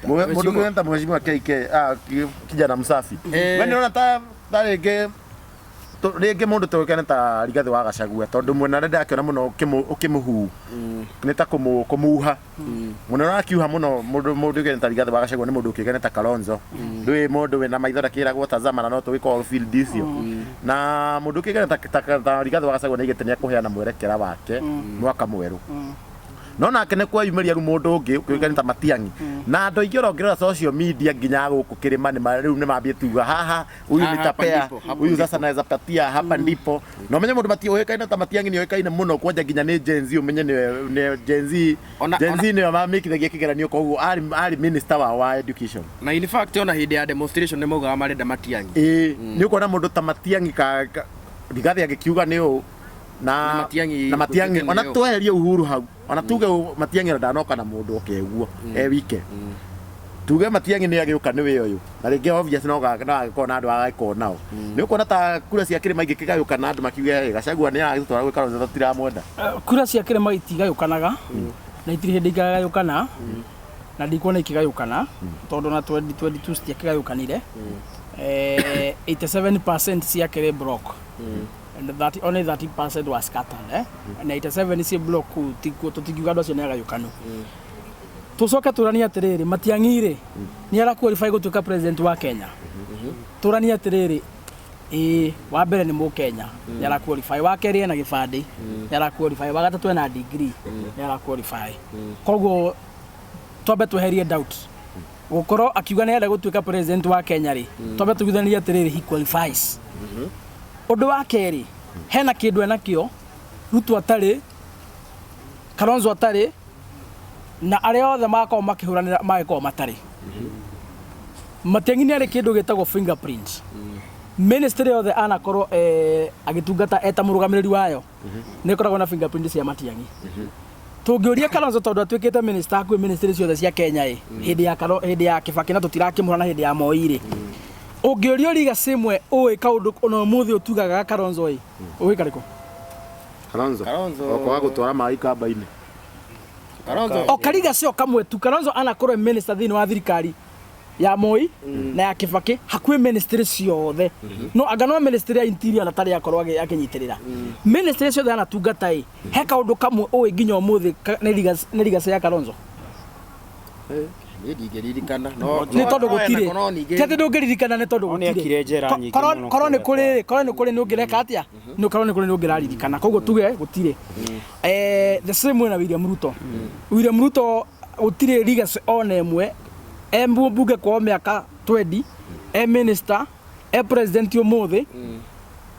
Mũndũ ũngĩ ta mheshimiwa KK, ah, kijana msafi. We nĩũrona ta rĩngĩ rĩngĩ mũndũ tũĩkaine ta Rigathĩ wa Gachagua, tondũ mwena ũrĩa ndakĩona mũno ũkĩmũhu nĩ ta kũmuha mũno, ũrakiuha mũno. Mũndũ ũĩkaine ta Rigathĩ wa Gachagua nĩ mũndũ ũkĩũĩkaine ta Kalonzo. Ndũĩ mũndũ wĩna maitho ndakĩragwo tazama, na no tũgĩkorwo field icio na mũndũ ũkĩũĩkaine ta Rigathĩ wa Gachagua nĩ aigĩte nĩ ekũheana mwerekera wake mwaka mwerũ, no nake nĩ kweyumĩria rĩu mũndũ ũngĩ ũkĩũĩkaine ta Matiang'i, na andũ aingĩ ora ũngĩrora social media nginya gũkũ kĩrĩma nĩ rĩu nĩ mambie tuga haha huyu Haha, hapa nitapea ndipo, hapo huyu ndipo. Sasa naweza patia hapa ndipo, na umenye mũndũ ũĩkaine ta Matiang'i nĩ ũĩkaine mũno kwanja nginya nĩ Gen Z, ũmenye nĩ Gen Z. Gen Z nĩyo mamĩkithagia kĩgeranio, koguo arĩ minister wa education. Na in fact ona hĩndĩ ya demonstration nĩ maugaga marenda Matiang'i. Ĩĩ, nĩ ũkuona mũndũ ta Matiang'i ka Rigathĩ agĩkiuga nĩ ũ na Na Matiang'i na Matiang'i gũtuĩke ona nĩo. Tweherie Uhuru hau, ona tuge Matiang'i ona ndanoka na mũndũ oke ũguo e wike, tuge Matiang'i nĩ agĩũka nĩ wĩ ũyũ, na rĩngĩ obvious no agĩkorwo na andũ agagĩkorwo nao, nĩ ũkuona ta kura cia kĩrĩma ingĩkĩgayũkana na andũ makiuge, "Hey, Gachagua nĩ aragĩtũtwara gwĩ Kalonzo, tũtiramwenda." Kura cia kĩrĩma itigayũkanaga na itirĩ hĩndĩ ikagayũkana, na ndikuona ikĩgayũkana tondũ na 2022 citiakĩgayũkanire. 87% ciake rĩ block and that only 30% was scattered, eh? Na 87 ciĩ block kũu tikuo tũtingiuga andũ acio nĩ agayũkanu. Tũcoke tũranie atĩrĩrĩ, Matiang'i rĩ, nĩ ara qualify gũtuĩka president wa Kenya? Tũranie atĩrĩrĩ, ĩĩ, wa mbere nĩ mũkenya, nĩ ara qualify. Wa kerĩ ena gĩbandĩ, nĩ ara qualify. Wa gatatũ ena degree, nĩ ara qualify. Koguo twambe tweherie doubt gũkorwo akiuga nĩ arenda gũtuĩka president wa Kenya rĩ, twambe tũiguithanie atĩrĩrĩ, he qualifies. Ũndũ wa kerĩ, hena kĩndũ enakĩo Ruto atarĩ, Kalonzo atarĩ, na arĩa othe magakorwo makĩhũranĩra magĩkorwo matarĩ. Matiang'i nĩ arĩ kĩndũ gĩtagwo fingerprint. Ministry yothe anakorwo agĩtungata eta mũrũgamĩrĩri wayo nĩ ĩkoragwo na fingerprint cia Matiang'i. Tũngĩũria Kalonzo, tondũ atuĩkĩte minister hakuhĩ ministry ciothe cia Kenya ĩ hĩndĩ ya hĩndĩ ya Kibaki na tũtirakĩmũra na hĩndĩ ya Moi rĩ, ũngĩũria legacy ĩmwe ũĩ kaũndũ ona ũmũthĩ ũtugaga ga Kalonzo ĩ, ũĩ karĩkũ? Kalonzo. Kalonzo. Okoa gũtwara maĩ kamba-inĩ. Kalonzo. O karigaci o kamwe tu. Kalonzo anakorwo e minister thĩinĩ wa thirikari ya Moi na ya Kibaki, hakuhĩ ministry ciothe, no anga no ministry ya interior atarĩ akorwo akĩnyitĩrĩra. Ministry ciothe anatungata ĩ, he kaũndũ kamwe ũĩ nginya ũmũthĩ nĩ legacy ya Kalonzo? Niĩ ndingĩririkana no Nĩ tondũ no gũtirĩ. ena- no ningĩ Ti atĩ ndũngĩririkana, nĩ tondũ No nĩ gũtirĩ. ekire njera nyingĩ mũno Korwo nĩ kũrĩa. kũrĩ rĩ, korwo nĩ kũrĩ nĩ ũngĩreka atĩa? Nĩ korwo nĩ kũrĩ nĩ ũngĩraririkana. Koguo tuge gũtirĩ. The same way na William Ruto. William Ruto gũtirĩ legacy ona ĩmwe, e mbunge kwao mĩaka 20, e minister, e president ũmũthĩ.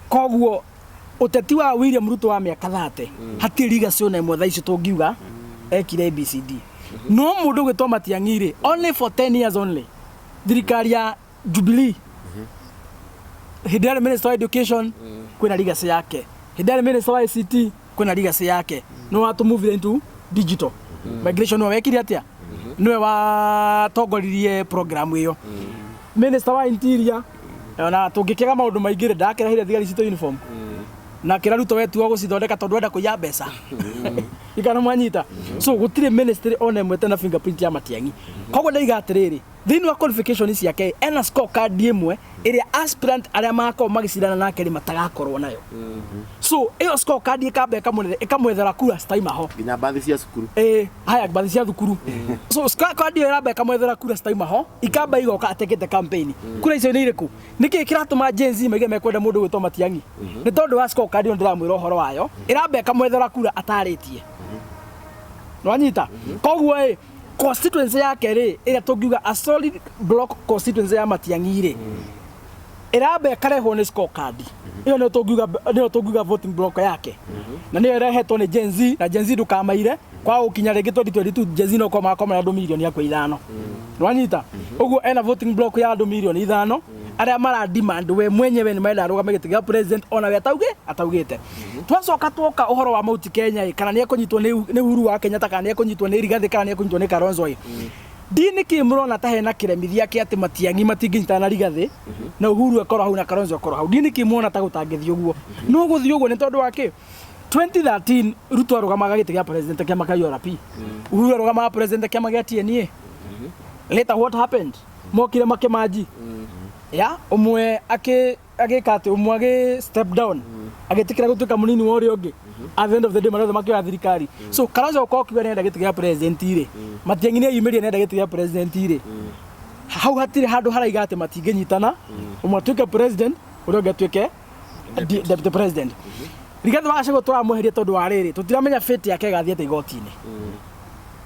Koguo ũteti wa William Ruto wa mĩaka 30 hatirĩ legacy ona ĩmwe thaa ici tũngiuga ekire ABCD. No mũndũ ũgwĩtwo Matiang'i rĩ, only for 10 years only, thirikari ya Jubilee, hĩndĩ yarĩ minister wa education kwĩna legacy yake, hĩndĩ yarĩ minister wa ICT kwĩna legacy yake, nĩ watũmuvire into digital migration, nĩwe wekire atĩa, nĩwe watongoririe program ĩyo. Minister wa interior, ona tũngĩkĩaga maũndũ maingĩ rĩ, ndakĩrehire thigari citũ uniform na kĩra Ruto wetua gũcithondeka tondũ enda kũiya mbeca ikana mwanyita. So gũtirĩ ministry ona ĩmwe tena fingerprint ya Matiang'i. Koguo ndaiga atĩrĩrĩ, thĩinĩ wa qualification ciake ena scorecard ĩmwe ĩrĩa aspirant arĩa magakorwo magĩcindana nake rĩ matagakorwo nayo. So ĩyo scorecard ĩkamba ĩkamwethera kura citaima ho. Nginya mbathi cia cukuru. Ĩĩ, haya, mbathi cia thukuru. So scorecard ĩyo ĩramba ĩkamwethera kura citaima ho, ikamba igoka atekete campaign. Kura icio nĩ irĩkũ? Nĩkĩ kĩratũma Gen Z maige mekwenda mũndũ gwĩtwo Matiang'i? Nĩ tondũ wa scorecard ĩyo ndĩramwĩra ũhoro wayo, ĩramba ĩkamwethera kura atarĩtie. Nĩwanyita? Koguo ĩ constituency yake rĩ, ĩrĩa tũngiuga a solid block constituency ya Matiang'i rĩ, ĩramba ĩkarehwo nĩ scorecard ĩyo, nĩyo tũngiuga voting block yake, na nĩyo ĩrehetwo nĩ Gen Z. Na Gen Z ndũkamaire kwa gũkinya rĩngĩ 2022, Gen Z no korwo magakorwo mena andũ mirioni hakuhĩ 5. Nĩwanyita ũguo? Ena voting block ya andũ mirioni 5 arĩa mara demand we mwenyewe nĩ marenda arũgame gĩtĩ gĩa president, ona we ataugĩte. Twacoka twoka ũhoro wa Mount Kenya ĩ, kana nĩ ekũnyitwo nĩ Uhuru wa Kenyatta, kana nĩ ekũnyitwo nĩ Rigathĩ, kana nĩ ekũnyitwo nĩ Kalonzo ĩ, ndi nĩkĩ mũrona ta hena kĩremithia kĩa atĩ Matiang'i matingĩnyitana na Rigathĩ na Uhuru ekorwo hau na Kalonzo ekorwo hau? Ndi nĩkĩ muona ta gũtangĩthiĩ ũguo? No gũthiĩ ũguo nĩ tondũ wa kĩ? 2013 Ruto arũgamaga gĩtĩ gĩa president kĩama kĩa URP, Uhuru arũgamaga president kĩama gĩa TNA. Later what happened? Mokire makĩmanji ya ũmwe akĩ agĩka atĩ ũmwe agĩ step down, agĩtĩkĩra gũtuĩka mũnini wa ũrĩa ũngĩ. At the end of the day, marĩa othe makĩoya thirikari. So Kalonzo gũkorwo akiuga nĩarenda gĩtĩ gĩa president rĩ, Matiang'i nĩeyumĩria nĩarenda gĩtĩ gĩa president rĩ, hau hatirĩ handũ haraiga atĩ matingĩnyitana, ũmwe atuĩke president, ũrĩa ũngĩ atuĩke deputy president. Rigathĩ wa Gachagua tũramweheria tondũ wa rĩrĩ, tũtiramenya fate yake ĩgathiĩ atĩa igoti-inĩ.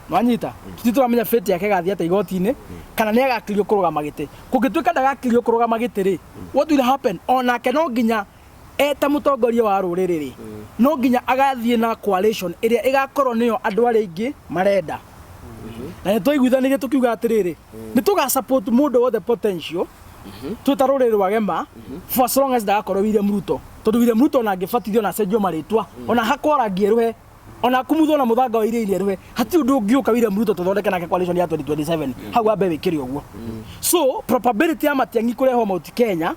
Nwanyita, tũtirĩ tũramenya fate yake ĩgathiĩ atĩa igoti-inĩ, kana nĩ agakirio kũrũgama gĩtĩ. Kũngĩtuĩka ndagakirio kũrũgama gĩtĩ rĩ, what will happen? Onake no nginya eta mũtongoria wa rũrĩrĩ rĩ, no nginya agathiĩ na coalition ĩrĩa ĩgakorwo nĩyo andũ arĩa aingĩ marenda. Na nĩ twaiguithanĩrie tũkiuga atĩrĩrĩ, nĩ tũga support mũndũ wothe potential twĩ ta rũrĩrĩ rwa Gema, for as long as ndagakorwo William Ruto, tondũ William Ruto ona angĩbatithio na acenjio marĩtwa, ona hakwo rangi erũhe, ona kumuthwo na mũthanga wa iria-inĩ erũhe, hatirĩ ũndũ ũngĩũka William Ruto tũthondeke nake coalition ya 2027. Hau wambe wĩkĩre ũguo. So probability ya Matiang'i kũrehwo Mount Kenya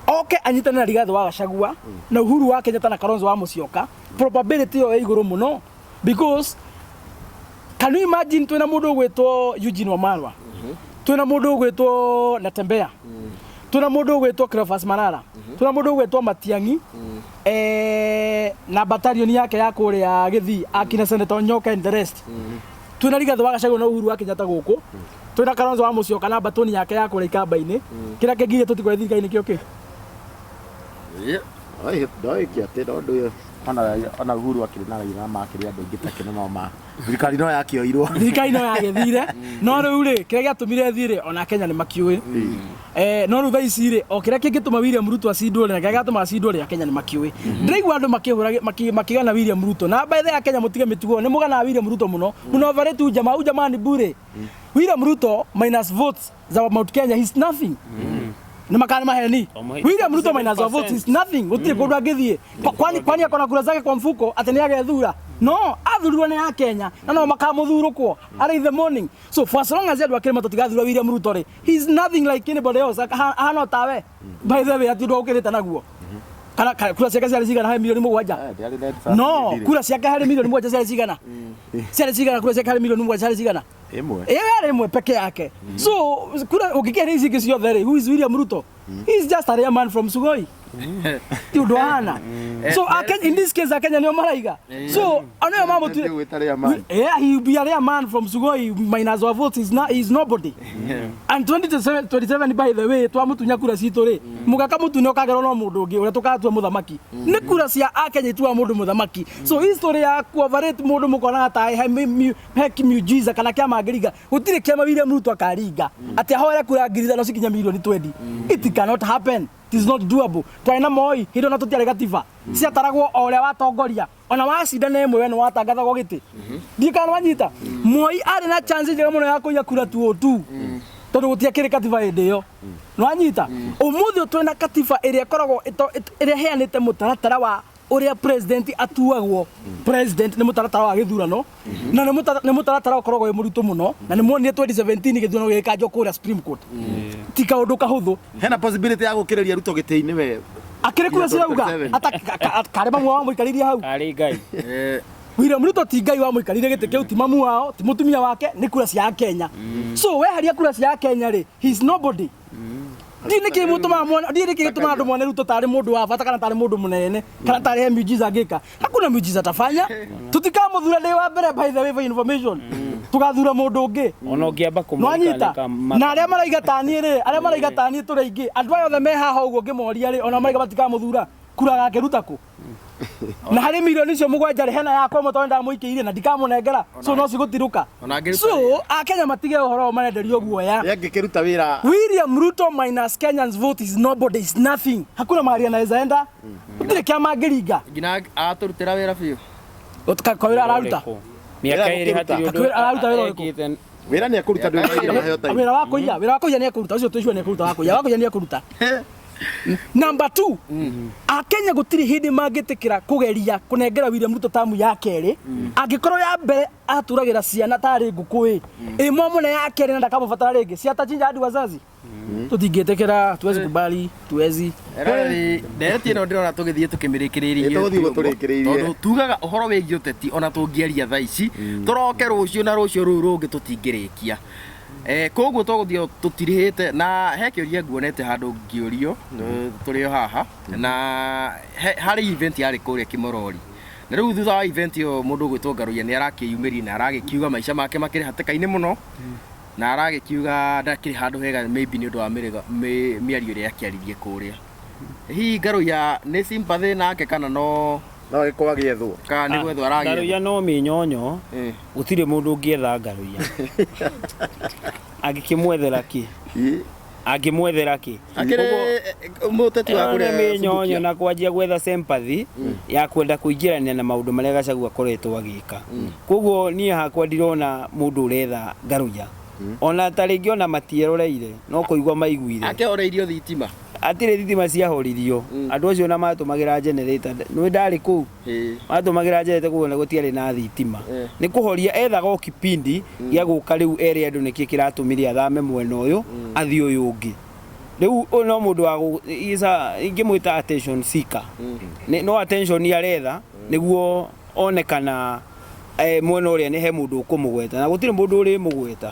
oke anyitane na Rigathĩ wa Gachagua na Uhuru wa Kenyatta na Kalonzo wa Musyoka, probability ĩyo ĩ igũrũ mũno, because can you imagine twĩna mũndũ ũgwĩtwo Eugene Wamalwa, twĩna mũndũ ũgwĩtwo Natembeya, twĩna mũndũ ũgwĩtwo Cleophas Malala, twĩna mũndũ ũgwĩtwo Matiang'i na battalion yake ya kũrĩa Gĩthii, akina Senator Nyoka and the rest, twĩna Rigathĩ wa Gachagua na Uhuru wa Kenyatta gũkũ, twĩna Kalonzo wa Musyoka na batoni yake ya kũrĩa Ikamba-inĩ, kĩrĩa kĩngirie tũtikore thirikari-inĩ kĩo kĩ? Ndoĩkia atĩ no ndũ ona Uhuru akĩrĩ na Raila makĩrĩ andũ aingĩ ta kĩno no ma thirikari no yakĩoirwo. Thirikari no yagĩthire, no rĩu rĩ, kĩrĩa gĩatũmire ĩthiĩ rĩ, ona Kenya nĩ makiũĩ. No rĩu thaa ici rĩ, o kĩrĩa kĩngĩtũma William Ruto acindwo rĩ, na kĩrĩa gĩatũma acindwo rĩ, Akenya nĩ makiũĩ. Ndĩraigua andũ makĩhũra makĩgana William Ruto, na by the way, Akenya mũtige mĩtugo, nĩ mũganaga William Ruto mũno mũno. Overrate ujamaa, ujamaa ni bure. William Ruto minus votes za Mount Kenya, he's nothing. Nĩ makana maheni. William Ruto minus our votes is nothing. Gũtirĩ kũndũ angĩthiĩ. Kwani akona kura zake kwa mfuko atĩ nĩ agethura? No athurirwo nĩ Akenya na no makamũthurũkwo early in the morning. So for as long as andũ akĩrĩ tũtigathura William Ruto rĩ, he is nothing like anybody else. Ahana o tawe, by the way, ati ũndũ ũkĩrĩte naguo. Kana kura ciake ciarĩ cigana harĩ milioni 7? No kura ciake harĩ milioni 7 ciarĩ cigana? Ciarĩ cigana? Kura ciake harĩ milioni 7 ciarĩ cigana? Ĩmwe. Ĩyo yarĩ ĩmwe peke yake. So kura ũngĩkĩra ici ingĩ ciothe rĩ, who is William Ruto? He is just a rare man from Sugoi, ti ũndũ ahana. So in this case, Akenya nĩo maraiga, so anĩo mamũtuire. Gwĩta rare man. Yeah, he will be a rare man from Sugoi minus our votes is not, is nobody. And 2027, 27, by the way, twamutunya kura citũ rĩ, mũgaka mũtune ũkagerwo no mũndũ ũngĩ ũrĩa tũgatua mũthamaki. Nĩ kura cia Akenya ituaga mũndũ mũthamaki. So history ya ku-overrate mũndũ mũkonaga ta he kimiujiza kana kĩama angĩringa, gũtirĩ kĩama William Ruto akaringa atĩ ahoere kura 5,000 cikinya milioni 20. It cannot happen. It is not doable. Twarĩ na Moi hĩndĩ ona tũtiarĩ gatiba, ciataragwo o ũrĩa watongoria, ona wacinda na ĩmwe we nĩ watangathagwo gĩtĩ. Ndiũ kana wanyita, Moi arĩ na chance njega mũno ya kũiya kura 202 tondũ gũtiakĩrĩ katiba hĩndĩ ĩyo. Nĩwanyita, ũmũthĩ ũyũ twĩna katiba ĩrĩa ĩkoragwo ĩrĩa ĩheanĩte mũtaratara wa ũrĩa president atuagwo president. Nĩ mũtaratara wa gĩthurano na nĩ mũtaratara ũkoragwo wĩ mũritũ mũno, na nĩ muonire 2017 gĩthurano gĩgĩkanjwo kũrĩa Supreme Court. Ti kaũndũ kahũthũ. Hena possibility ya gũkĩrĩria Ruto gĩtĩ-inĩ we? Akĩrĩ kura cirauga 2027. ata karĩ mamu wao mũikarĩrie hau. Karĩ Ngai. William Ruto ti Ngai wamũikarire gĩtĩ kĩu, ti mamu wao, ti mũtumia wake, nĩ kura cia Kenya. So weheria kura cia Kenya rĩ, he is nobody. Ndiĩ nĩkĩ mũtũmaga muone, ndiĩ nĩkĩ gĩtũmaga andũ mone Ruto tarĩ mũndũ wa bata kana tarĩ mũndũ mũnene kana tarĩ he miujiza angĩka. Hakuna miujiza atafanya. Tũtikamũthura. Ndĩ wa mbere, by the way, for information, tũgathura mũndũ ũngĩ. Ona ũngĩamba Nwanyita, kũmũrika. Na arĩa maraiga taniĩ rĩ, arĩa maraiga taniĩ tũrĩ aingĩ, andũ aya othe me haha ũguo ngĩmoria rĩ, ona maraiga matikamũthura, kura gakĩruta kũ? Na harĩ milioni icio 7 rĩ, hena yakwa ĩmwe tondũ ndamũikĩirie na ndikamũnengera, so no cigũtirũka. Ona angĩruta So Akenya matige ũhoro ũyũ marenderio guoya. Angĩkĩruta wĩra. William Ruto minus Kenyans vote is nobody, is nothing. Hakuna mahali anaweza enda, gũtirĩ kĩama angĩringa. Nginya atũrutĩra wĩra biũ. Kawĩra araruta? Mĩaka Wĩra 2 gũkĩruta. hatirĩ ũndũ Kakwĩra araruta wĩra ũrĩkũ? ekĩte. Wĩra nĩ ekũruta, ndũĩ mahinda maheo time. Wĩra wa kũiya nĩ ekũruta, ũcio twĩcua nĩ ekũruta, wa kũiya nĩ ekũruta. Number two, Akenya gũtirĩ hĩndĩ mangĩtĩkĩra kũgeria kũnengera William Ruto tamu ya kerĩ angĩkorwo ya mbere aturagĩra ciana tarĩ ngũkũ ĩ ĩmwe mũne ya kerĩ na ndakamũbatara rĩngĩ ciatachinja hadi wazazi. Tũtingĩtĩkĩra, tuwezi kubali, tuwezi. Rĩrĩ, ndereti ĩno ndĩrona tũgĩthiĩ tũkĩmĩrĩkĩrĩria. Ĩ, tũgũthiĩ ũguo tũrĩkĩrĩirie. Tondũ tugaga ũhoro wĩgiĩ ũteti, ona tũngĩaria thaa ici tũroke rũciũ na rũciũ rũu rũngĩ, tũtingĩrĩkia. Koguo tũgũthiĩ tũtirihĩte na he kĩũria nguonete handũ ngĩũrio tũrĩ o haha na harĩ event yarĩ kũrĩa Kĩmorori, na rĩu thutha wa event ĩyo mũndũ ũgwĩtwo Ngaruiya nĩ arakĩyumĩria na aragĩkiuga maica make makĩrĩ hatĩka-inĩ mũno, na aragĩkiuga ndakĩrĩ handũ hega, maybe nĩ ũndũ wa mĩario ĩrĩa akĩaririe kũrĩa. Hihi Ngaruiya nĩ sympathy nake kana no No gĩkorwo agĩethwo? Kana nĩ gwethwo aragĩethwo? Ngaruiya no mĩnyonyo. Gũtirĩ mũndũ ũngĩetha Ngaruiya. Angĩkĩmwethera kĩ? Angĩmwethera kĩ? Akĩrĩ mũteti wa Ĩyo nĩ kũrĩa mĩnyonyo Subukia. Na kwanjia gwetha sympathy ya kwenda kũingĩrania na maũndũ marĩa Gachagua akoretwo agĩka. Koguo niĩ hakwa ndirona mũndũ ũretha Ngaruiya, ona ta rĩngĩ ona matieroreire, no kũigua maiguire. Akĩhoreirio thitima. Atirĩ thitima ciahoririo. Andũ acio ona matũmagĩra generator, nĩ ndarĩ kũu, matũmagĩra generator, koguo na gũtiarĩ na thitima. Nĩ kũhoria ethaga o kipindi gĩa gũka rĩu ere andũ nĩkĩ kĩratũmire athame mwena ũyũ athiĩ ũyũ ũngĩ. Rĩu ũyũ no mũndũ wa ingĩmwĩta attention seeker. No attention aretha nĩguo onekana mwena ũrĩa nĩ he mũndũ ũkũmũgweta, na gũtirĩ mũndũ ũrĩmũgweta.